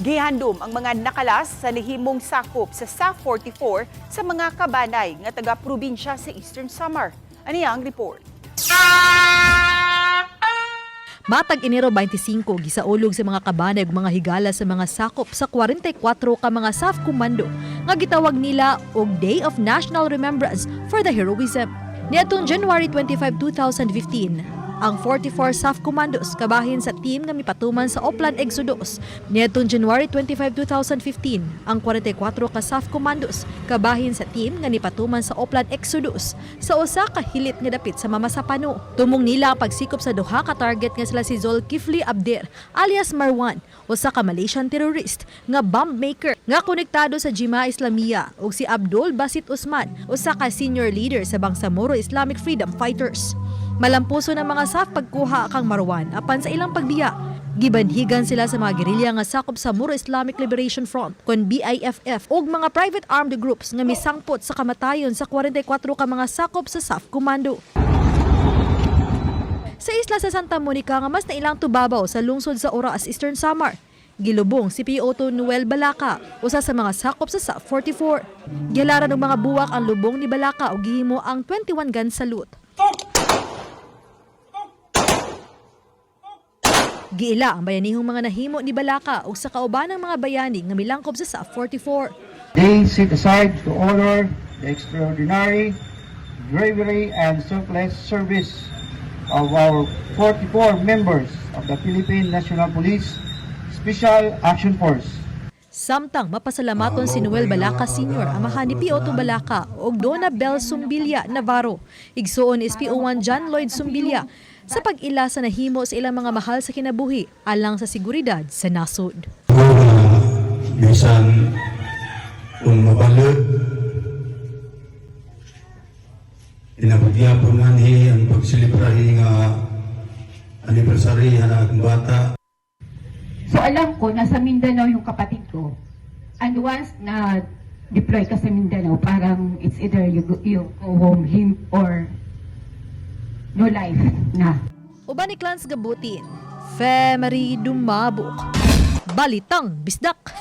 Gihandom ang mga nakalas sa nahimong sakop sa SAF 44 sa mga kabanay nga taga-probinsya sa Eastern Samar. Ani ang report? Matag Enero 25, gisaulog sa mga kabanay ug mga higala sa mga sakop sa 44 ka mga SAF Commando nga gitawag nila og Day of National Remembrance for the Heroism. Niadtong January 25, 2015, ang 44 SAF Commandos kabahin sa team nga mipatuman sa Oplan Exodus. Niadtong January 25, 2015, ang 44 ka SAF Commandos kabahin sa team nga nipatuman sa Oplan Exodus sa usa ka hilit nga dapit sa Mamasapano. Tumong nila ang pagsikop sa duha ka target nga sila si Zolkifli Abdir alias Marwan, usa ka Malaysian terrorist nga bomb maker nga konektado sa Jemaah Islamiyah, ug si Abdul Basit Usman, usa ka senior leader sa Bangsamoro Islamic Freedom Fighters. Malampuso ng mga SAF pagkuha kang Marwan, apan sa ilang pagbiya, gibanhigan sila sa mga gerilya nga sakop sa Moro Islamic Liberation Front kon BIFF ug mga private armed groups nga misangpot sa kamatayon sa 44 ka mga sakop sa SAF Commando. Sa isla sa Santa Monica nga mas nailang Tubabaw sa lungsod sa Oras, Eastern Samar, gilubong si PO2 Noel Balaka, usa sa mga sakop sa SAF 44. Gilaran og mga buwak ang lubong ni Balaka ug gihimo ang 21 gun salute. Giila ang bayanihong mga nahimo ni Balaka ug sa kaubanang mga bayani nga milangkob sa SAF 44. They set aside to honor the extraordinary bravery and selfless service of our 44 members of the Philippine National Police Special Action Force. Samtang mapasalamaton si Noel Balaka Sr., amahan ni PO2 Balaka, ug Donna Bell Sumbilla Navarro, igsuon ni SPO1 John Lloyd Sumbilla, sa pag-ila sa nahimo sa ilang mga mahal sa kinabuhi alang sa seguridad sa nasod. Siguro nga bisan kung mabalod, inabugyapon man hi ang pagselebrahi nga anniversary na akong bata. So alam ko, nasa Mindanao yung kapatid ko. And once na deploy ka sa Mindanao, parang it's either you go home limp or no life na. Uban ni Clans Gabutin, Femery Dumabok. Balitang Bisdak.